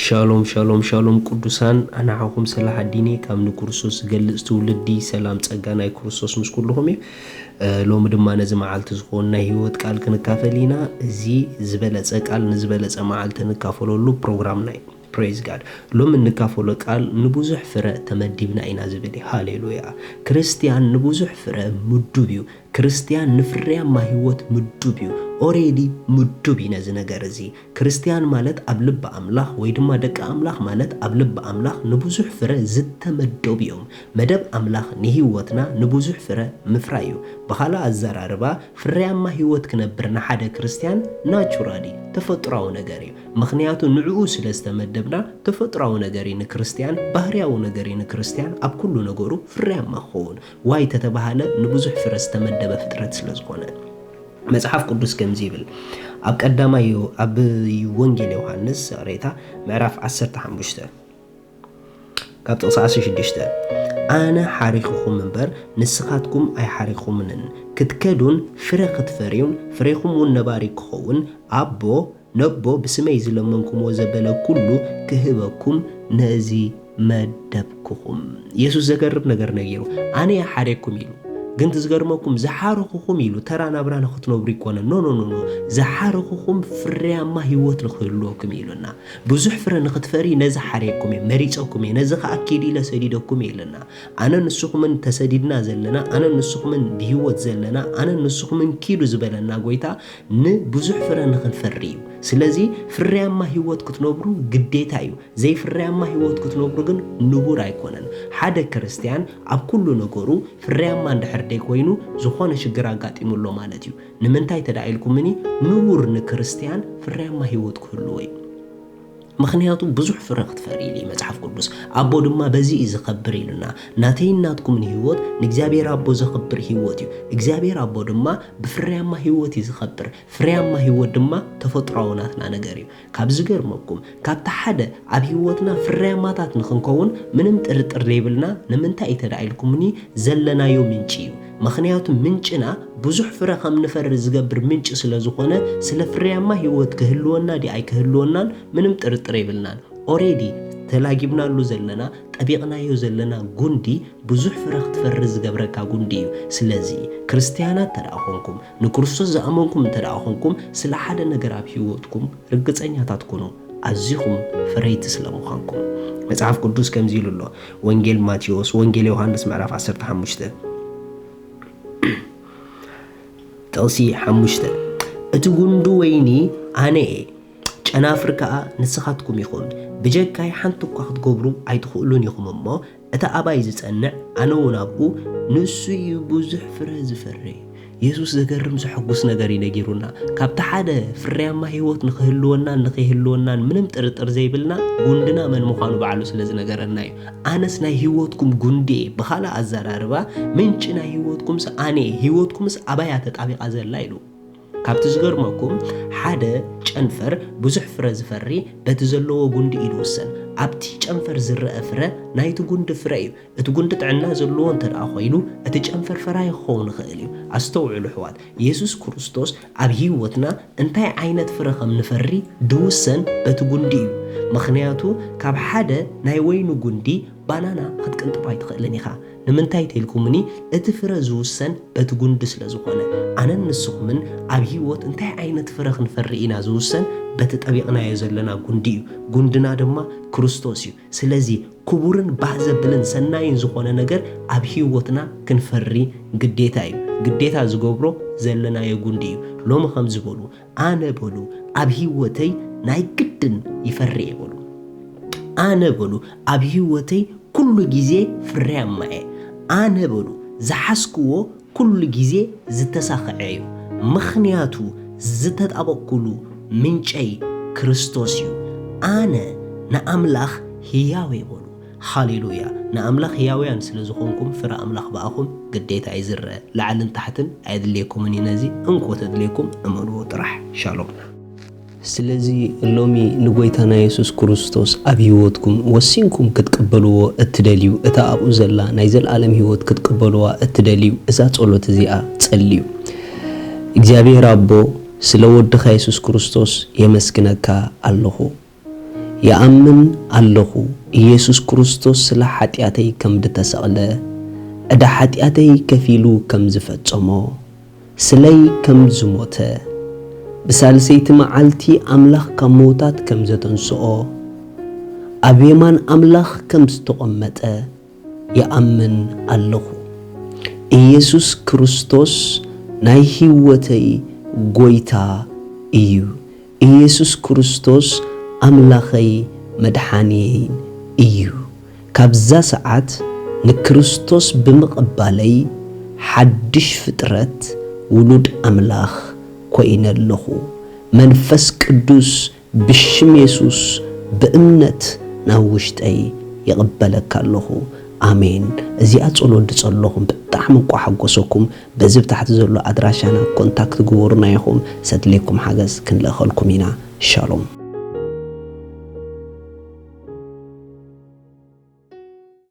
ሻሎም ሻሎም ሻሎም ቅዱሳን፣ ኣናሓኹም ስለ ሓዲኒ ካብ ንክርስቶስ ዝገልጽ ትውልዲ። ሰላም ጸጋ ናይ ክርስቶስ ምስ ኩልኹም እዩ። እ፣ ሎሚ ድማ ነዚ መዓልቲ ዝኾን ናይ ህይወት ቃል ክንካፈል ኢና። እዚ ዝበለጸ ቃል ንዝበለጸ መዓልቲ ንካፈለሉ ፕሮግራምና እዩ። ፕሬዝ ጋድ። ሎሚ እንካፈሎ ቃል ንብዙሕ ፍረ ተመዲብና ኢና ዝብል እዩ። ሃሌሉያ። ክርስትያን ንብዙሕ ፍረ ምዱብ እዩ። ክርስትያን ንፍርያማ ህይወት ምዱብ እዩ። ኦሬዲ ምዱብ እዩ ነዚ ነገር እዚ። ክርስትያን ማለት ኣብ ልቢ ኣምላኽ ወይ ድማ ደቂ ኣምላኽ ማለት ኣብ ልቢ ኣምላኽ ንብዙሕ ፍረ ዝተመደቡ እዮም። መደብ ኣምላኽ ንህይወትና ንብዙሕ ፍረ ምፍራይ እዩ። ብኻልእ ኣዘራርባ፣ ፍርያማ ህይወት ክነብር ንሓደ ክርስትያን ናቹራሊ ተፈጥሯዊ ነገር እዩ። ምኽንያቱ ንዕኡ ስለ ዝተመደብና ተፈጥሯዊ ነገር እዩ ንክርስትያን፣ ባህርያዊ ነገር እዩ ንክርስትያን ኣብ ኩሉ ነገሩ ፍርያማ ክኸውን። ዋይ ተተባሃለ ንብዙሕ ፍረ ዝተመደበ ፍጥረት ስለ ዝኾነ። መጽሓፍ ቅዱስ ከምዚ ይብል። ኣብ ቀዳማይ ዮ-፣ ኣብ ወንጌል ዮሃንስ፣ ይቕሬታ፣ ምዕራፍ ዓሰርተ ሓሙሽተ ካብ ጥቕሲ ዓሰርተ ሽዱሽተ፣ "ኣነ ሓሪኹኹም እምበር ንስኻትኩም ኣይሓሪኹምንን፣ ክትከዱን ፍረ ክትፈርዩን ፍሬኹም እውን ነባሪ ክኸውን ኣቦ፣ ነቦ ብስመይ ዝለመንኩምዎ ዘበለ ኩሉ ክህበኩም ነዚ መደብኩኹም።" የሱስ ዘገርም ነገር ነጊሩ። "ኣነ እየ ሓሬኩም" ኢሉ። ግን እቲ ዝገርመኩም፣ "ዝሓረኹኹም" ኢሉ ተራ ናብራ ንኽትነብሩ ይኮነን። ኖ፣ ኖ፣ ኖ፣ ኖ። "ዝሓረኹኹም ፍርያማ ህይወት ንኽህልወኩም" ኢሉና። ብዙሕ ፍረ ንኽትፈሪ ነዚ ሓሬኩም እየ፣ መሪጸኩም እየ፣ ነዚ ኸኣ ኪዱ ኢለ ሰዲደኩም እየ ኢሉና። ኣነ ንስኹምን ተሰዲድና ዘለና፣ ኣነ ንስኹምን ብህይወት ዘለና፣ ኣነ ንስኹምን ኪዱ ዝበለና ጎይታ ንብዙሕ ፍረ ንኽንፈሪ እዩ። ስለዚ ፍርያማ ህይወት ክትነብሩ ግዴታ እዩ። ዘይፍርያማ ህይወት ክትነብሩ ግን ንቡር ኣይኮነን። ሓደ ክርስትያን ኣብ ኩሉ ነገሩ ፍርያማ እንድሕር ደይኮይኑ፣ ዝኾነ ሽግር ኣጋጢሙ ኣሎ ማለት እዩ። ንምንታይ ተዳ ኢልኩምኒ፣ ንቡር ንክርስትያን ፍርያማ ህይወት ክህልዎ እዩ። ምኽንያቱ ብዙሕ ፍረ ክትፈሪ ኢሉ እዩ መጽሓፍ ቅዱስ። ኣቦ ድማ በዚ እዩ ዝኸብር ኢሉና። ናተይን ናትኩምን ህይወት ንእግዚኣብሔር ኣቦ ዘኽብር ህይወት እዩ። እግዚኣብሔር ኣቦ ድማ ብፍርያማ ህይወት እዩ ዝኸብር። ፍርያማ ህይወት ድማ ተፈጥሮኣዊ ናትና ነገር እዩ። ካብ ዝገርመኩም፣ ካብቲ ሓደ ኣብ ህይወትና ፍርያማታት ንኽንከውን ምንም ጥርጥር ዘይብልና፣ ንምንታይ እዩ ተዳ ኢልኩምኒ፣ ዘለናዮ ምንጪ እዩ። ምኽንያቱ ምንጭና ብዙሕ ፍረ ከም ንፈሪ ዝገብር ምንጪ ስለ ዝኾነ፣ ስለ ፍርያማ ህይወት ክህልወና ድዩ ኣይክህልወናን ምንም ጥርጥር የብልናን። ኦሬዲ ተላጊብናሉ ዘለና፣ ጠቢቕናዮ ዘለና ጉንዲ ብዙሕ ፍረ ክትፈሪ ዝገብረካ ጉንዲ እዩ። ስለዚ ክርስትያናት ተደኣ ኾንኩም፣ ንክርስቶስ ዝኣመንኩም እንተ ደኣ ኾንኩም፣ ስለ ሓደ ነገር ኣብ ህይወትኩም ርግጸኛታት ኩኑ፣ ኣዚኹም ፍረይቲ ስለ ምዃንኩም። መጽሓፍ ቅዱስ ከምዚ ኢሉ ኣሎ፣ ወንጌል ማቴዎስ፣ ወንጌል ዮሃንስ ምዕራፍ ዓሰርተ ሓሙሽተ ጥቕሲ ሓሙሽተ፣ "እቲ ጉንዲ ወይኒ ኣነ እየ፣ ጨናፍር ከኣ ንስኻትኩም ኢኹም። ብጀካይ ሓንቲ እኳ ክትገብሩ ኣይትኽእሉን ኢኹም እሞ፣ እቲ ኣባይ ዝጸንዕ፣ ኣነ እውን ኣብኡ፣ ንሱ እዩ ብዙሕ ፍረ ዝፈሪ።" የሱስ ዘገርም ዘሐጉስ ነገር እዩ ነጊሩና። ካብቲ ሓደ ፍርያማ ህይወት ንኽህልወናን ንኸይህልወናን ምንም ጥርጥር ዘይብልና፣ ጉንድና መን ምዃኑ ባዕሉ ስለ ዝነገረና እዩ። ኣነስ ናይ ህይወትኩም ጉንዲ እየ። ብኻልእ ኣዘራርባ፣ ምንጪ ናይ ህይወትኩምስ ኣነ እየ፣ ህይወትኩምስ ኣባይ እያ ተጣቢቓ ዘላ ኢሉ። ካብቲ ዝገርመኩም፣ ሓደ ጨንፈር ብዙሕ ፍረ ዝፈሪ በቲ ዘለዎ ጉንዲ እዩ ዝውሰን። ኣብቲ ጨንፈር ዝረአ ፍረ ናይቲ ጉንዲ ፍረ እዩ። እቲ ጉንዲ ጥዕና ዘለዎ እንተ ደኣ ኾይኑ፣ እቲ ጨንፈር ፈራዪ ክኸውን ይኽእል እዩ። ኣስተውዕሉ ኣሕዋት፣ የሱስ ክርስቶስ ኣብ ህይወትና እንታይ ዓይነት ፍረ ከም ንፈሪ ድውሰን በቲ ጉንዲ እዩ። ምኽንያቱ፣ ካብ ሓደ ናይ ወይኒ ጉንዲ ባናና ክትቅንጥብ ኣይትኽእልን ኢኻ። ንምንታይ ተልኩምኒ፣ እቲ ፍረ ዝውሰን በቲ ጉንዲ ስለ ዝኾነ። ኣነን ንስኹምን ኣብ ህይወት እንታይ ዓይነት ፍረ ክንፈሪ ኢና ዝውሰን በቲ ጠቢቕናዮ ዘለና ጉንዲ እዩ። ጉንድና ድማ ክርስቶስ እዩ። ስለዚ ክቡርን ባህ ዘብልን ሰናይን ዝኾነ ነገር ኣብ ህይወትና ክንፈሪ ግዴታ እዩ። ግዴታ ዝገብሮ ዘለናዮ ጉንዲ እዩ። ሎሚ ከም ዝበሉ፣ ኣነ በሉ ኣብ ህይወተይ ናይ ግድን ይፈሪ እየ በሉ። ኣነ በሉ ኣብ ህይወተይ ኩሉ ግዜ ፍርያማ እየ። ኣነ በሉ ዝሓዝክዎ ኩሉ ግዜ ዝተሳኽዐ እዩ። ምኽንያቱ ዝተጣበቕኩሉ ምንጨይ ክርስቶስ እዩ። ኣነ ንኣምላኽ ህያው እየ በሉ። ሃሌሉያ። ንኣምላኽ ህያውያን ስለ ዝኾንኩም ፍረ ኣምላኽ ብኣኹም ግዴታ እዩ ዝረአ። ላዕልን ታሕትን ኣየድልየኩምን እዩ። ነዚ እንኮ ተድልየኩም እመንዎ ጥራሕ። ሻሎም። ስለዚ ሎሚ ንጎይታና የሱስ ክርስቶስ ኣብ ህይወትኩም ወሲንኩም ክትቅበልዎ እትደልዩ፣ እታ ኣብኡ ዘላ ናይ ዘለኣለም ህይወት ክትቅበልዋ እትደልዩ፣ እዛ ጸሎት እዚኣ ጸልዩ። እግዚኣብሔር ኣቦ፣ ስለ ወድኻ የሱስ ክርስቶስ የመስግነካ ኣለኹ። ይኣምን ኣለኹ፣ ኢየሱስ ክርስቶስ ስለ ሓጢኣተይ ከም ዝተሰቕለ፣ ዕዳ ሓጢኣተይ ከፊሉ ከም ዝፈጸሞ፣ ስለይ ከም ዝሞተ፣ ብሳልሰይቲ መዓልቲ ኣምላኽ ካብ ምዉታት ከም ዘተንስኦ፣ ኣብ የማን ኣምላኽ ከም ዝተቐመጠ ይኣምን ኣለኹ። ኢየሱስ ክርስቶስ ናይ ህይወተይ ጎይታ እዩ። ኢየሱስ ክርስቶስ ኣምላኸይ መድሓንየይን እዩ። ካብዛ ሰዓት ንክርስቶስ ብምቕባለይ ሓድሽ ፍጥረት ውሉድ ኣምላኽ ኮይነ ኣለኹ። መንፈስ ቅዱስ ብሽም የሱስ ብእምነት ናብ ውሽጠይ ይቕበለካ ኣለኹ። ኣሜን። እዚኣ ጸሎት ድጸለኹም ብጣዕሚ እኳ ሓጎሰኩም። በዚ ብታሕቲ ዘሎ ኣድራሻና ኮንታክት ግበሩና ኢኹም። ሰድሌኩም ሓገዝ ክንልእኸልኩም ኢና። ሻሎም።